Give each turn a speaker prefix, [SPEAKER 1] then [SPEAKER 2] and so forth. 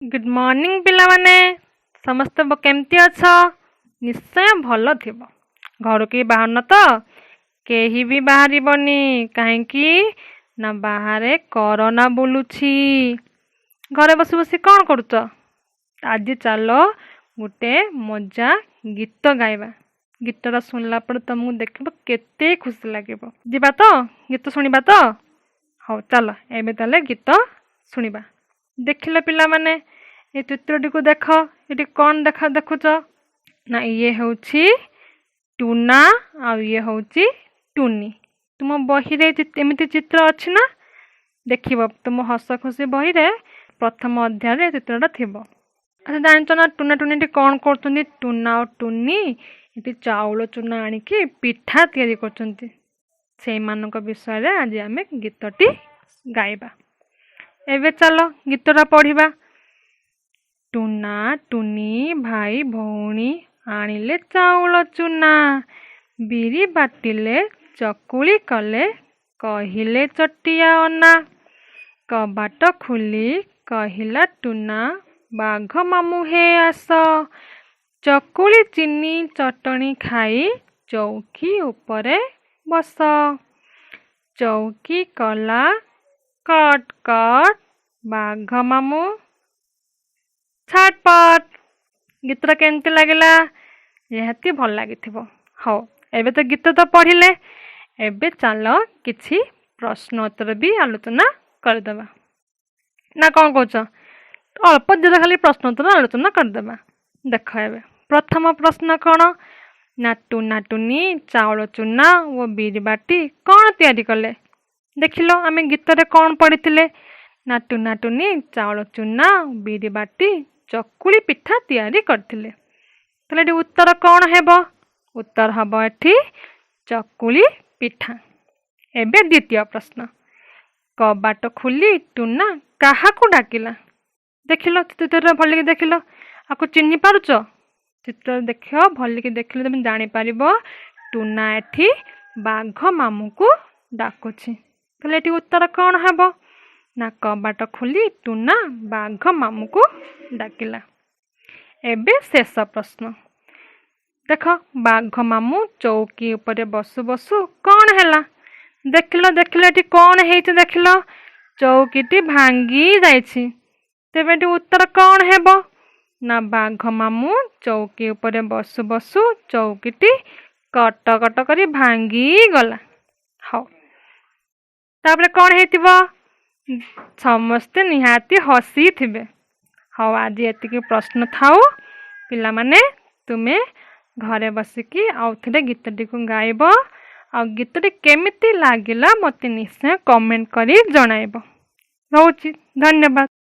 [SPEAKER 1] Good morning ପିଲାମାନେ। ସମସ୍ତେ କେମିତି ଅଛ? ନିଶ୍ଚୟ ଭଲ ଥିବ। ଘରୁ କେହି ବାହାରୁନ ତ? କେହି ବି ବାହାରିବନି। କାହିଁକି ନା ବାହାରେ କରୋନା ବୁଲୁଛି। ଘରେ ବସି ବସି କ'ଣ କରୁଛ? ଆଜି ଚାଲ ଗୋଟେ ମଜା ଗୀତ ଗାଇବା। ଗୀତଟା ଶୁଣିଲା ପରେ ତମକୁ ଦେଖିବ କେତେ ଖୁସି ଲାଗିବ। ଯିବା ତ? ଗୀତ ଶୁଣିବା ତ? ହଉ, ଚାଲ ଏବେ ତାହେଲେ ଗୀତ ଶୁଣିବା। ଦେଖିଲ ପିଲାମାନେ, ଏ ଚିତ୍ରଟିକୁ ଦେଖ। ଏଠି କ'ଣ ଦେଖୁଛ ନା ଇଏ ହେଉଛି ଟୁନା ଆଉ ଇଏ ହେଉଛି ଟୁନି। ତୁମ ବହିରେ ଏମିତି ଚିତ୍ର ଅଛି ନା? ଦେଖିବ, ତୁମ ହସ ଖୁସି ବହିରେ ପ୍ରଥମ ଅଧ୍ୟାୟରେ ଏ ଚିତ୍ରଟା ଥିବ। ଆଚ୍ଛା, ଜାଣିଛ ନା ଟୁନା ଟୁନି ଏଠି କ'ଣ କରୁଛନ୍ତି? ଟୁନା ଆଉ ଟୁନି ଏଠି ଚାଉଳ ଚୁନା ଆଣିକି ପିଠା ତିଆରି କରୁଛନ୍ତି। ସେଇମାନଙ୍କ ବିଷୟରେ ଆଜି ଆମେ ଗୀତଟି ଗାଇବା। ଏବେ ଚାଲ ଗୀତଟା ପଢ଼ିବା। ଟୁନା ଟୁନି ଭାଇ ଭଉଣୀ, ଆଣିଲେ ଚାଉଳ ଚୁନା, ବିରି ବାଟିଲେ, ଚକୁଳି କଲେ, କହିଲେ ଚଟିଆ ଅନା। କବାଟ ଖୋଲି କହିଲା ଟୁନା, ବାଘ ମାମୁଁ ହେ ଆସ, ଚକୁଳି ଚିନି ଚଟଣି ଖାଇ ଚୌକି ଉପରେ ବସ। ଚୌକି କଲା କଟ୍ କଟ୍, ବାଘ ମାମୁଁ ଛଟପଟ। ଗୀତଟା କେମିତି ଲାଗିଲା? ନିହାତି ଭଲ ଲାଗିଥିବ। ହଉ, ଏବେ ତ ଗୀତ ତ ପଢ଼ିଲେ, ଏବେ ଚାଲ କିଛି ପ୍ରଶ୍ନ ଉତ୍ତର ବି ଆଲୋଚନା କରିଦେବା ନା କ'ଣ କହୁଛ? ଅଳ୍ପ ଦିନ ଖାଲି ପ୍ରଶ୍ନ ଉତ୍ତର ଆଲୋଚନା କରିଦେବା। ଦେଖ, ଏବେ ପ୍ରଥମ ପ୍ରଶ୍ନ କ'ଣ ନା ଟୁନା ଟୁନି ଚାଉଳ ଚୁନା ଓ ବିରି ବାଟି କ'ଣ ତିଆରି କଲେ? ଦେଖିଲ, ଆମେ ଗୀତରେ କ'ଣ ପଢ଼ିଥିଲେ ନା ଟୁନା ଟୁନି ଚାଉଳ ଚୁନା ବିରି ବାଟି ଚକୁଳି ପିଠା ତିଆରି କରିଥିଲେ। ତାହେଲେ ଏଠି ଉତ୍ତର କ'ଣ ହେବ? ଉତ୍ତର ହେବ ଏଠି ଚକୁଳି ପିଠା। ଏବେ ଦ୍ୱିତୀୟ ପ୍ରଶ୍ନ, କବାଟ ଖୋଲି ଟୁନା କାହାକୁ ଡାକିଲା? ଦେଖିଲ, ଚିତ୍ରରେ ଭଲକି ଦେଖିଲ, ଆକୁ ଚିହ୍ନି ପାରୁଛ? ଚିତ୍ରରେ ଦେଖ, ଭଲକି ଦେଖିଲେ ତମେ ଜାଣିପାରିବ ଟୁନା ଏଠି ବାଘ ମାମୁଁକୁ ଡାକୁଛି। ତାହେଲେ ଏଠି ଉତ୍ତର କ'ଣ ହେବ ନା କବାଟ ଖୋଲି ଟୁନା ବାଘ ମାମୁଁକୁ ଡାକିଲା। ଏବେ ଶେଷ ପ୍ରଶ୍ନ ଦେଖ, ବାଘ ମାମୁଁ ଚୌକି ଉପରେ ବସୁ ବସୁ କ'ଣ ହେଲା? ଦେଖିଲ, ଦେଖିଲ, ଏଠି କ'ଣ ହେଇଛି ଦେଖିଲ। ଚୌକିଟି ଭାଙ୍ଗି ଯାଇଛି। ତେବେ ଏଠି ଉତ୍ତର କ'ଣ ହେବ ନା ବାଘ ମାମୁଁ ଚୌକି ଉପରେ ବସୁ ବସୁ ଚୌକିଟି କଟ କଟ କରି ଭାଙ୍ଗିଗଲା। ହଉ, ତାପରେ କ'ଣ ହେଇଥିବ? ସମସ୍ତେ ନିହାତି ହସିଥିବେ। ହଉ, ଆଜି ଏତିକି ପ୍ରଶ୍ନ ଥାଉ। ପିଲାମାନେ, ତୁମେ ଘରେ ବସିକି ଆଉ ଥରେ ଗୀତଟିକୁ ଗାଇବ ଆଉ ଗୀତଟି କେମିତି ଲାଗିଲା ମୋତେ ନିଶ୍ଚୟ କମେଣ୍ଟ କରି ଜଣାଇବ। ରହୁଛି, ଧନ୍ୟବାଦ।